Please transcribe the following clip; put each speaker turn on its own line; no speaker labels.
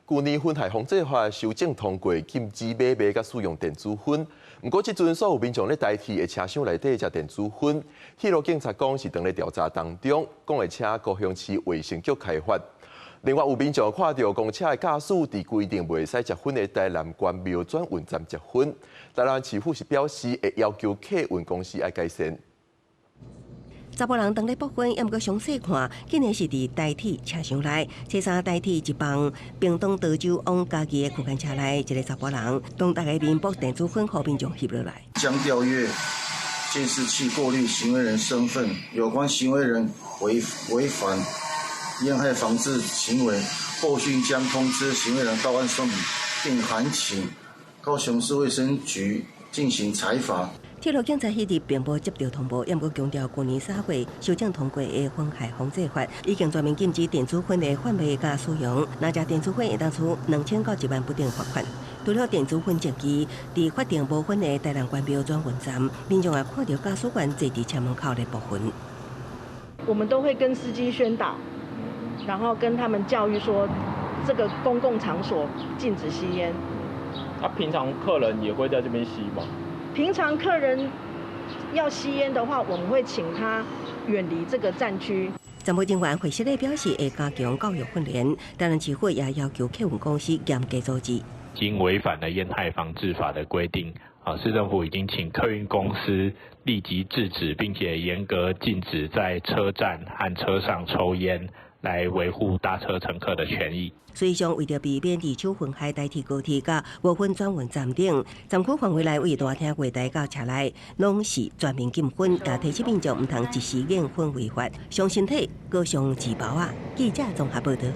舊年薰害防制法修正通過，禁止買賣佮使用電子薰。毋過，這陣所有民眾咧台鐵的車廂內底食電子薰，鐵路警察講是當咧調查當中，講會請高雄市衛生局開罰。另外有民眾看著公車的駕駛佇規定袂使食薰的台南關廟轉運站食薰，台南市府是表示會要求客運公司愛改善。
查埔人當咧搏薰，猶毋過詳細看，竟然是佇台鐵車廂內。初三台鐵一班屏東潮州往嘉義的區間車內，一个查埔人當大家面剝電子薰，予民眾翕落來。
將調閱監視器過濾行為人身份，有關行為人違反煙害防治行為，後續將通知行為人到案說明，並函請高雄市衛生局進行裁罰。
鐵路警察彼日並無接著通報，猶毋過強調，舊年3月修正通過的薰害防制法，已經全面禁止電子薰的販賣佮使用。若食電子薰會當處2000到1萬不等罰款。除了電子薰證據，佇法定無薰的台南關廟轉運站，民眾也看著駕駛員坐佇車門口咧剝薰。
我們都會跟司機宣導，然後跟他們教育說，這個公共場所禁止吸菸。
啊，平常客人也會在這邊吸嗎？
平常客人要吸菸的話，我們會請他遠離這個站區。
站務人員會時咧表示會加強教育訓練，台南市府也要求客運公司嚴格阻止。
已經違反了煙害防治法的規定，啊，市政府已經請客運公司立即制止，並且嚴格禁止在車站和車上抽菸，來維護搭車乘客的權益。
所以上為著避免二手薰害代替高鐵佮無薰轉運站等，站區範圍內位大廳月台到車內，攏是全面禁薰，也提醒民眾毋通一時癮薰違法，傷身體，閣傷錢包仔。記者綜合報導。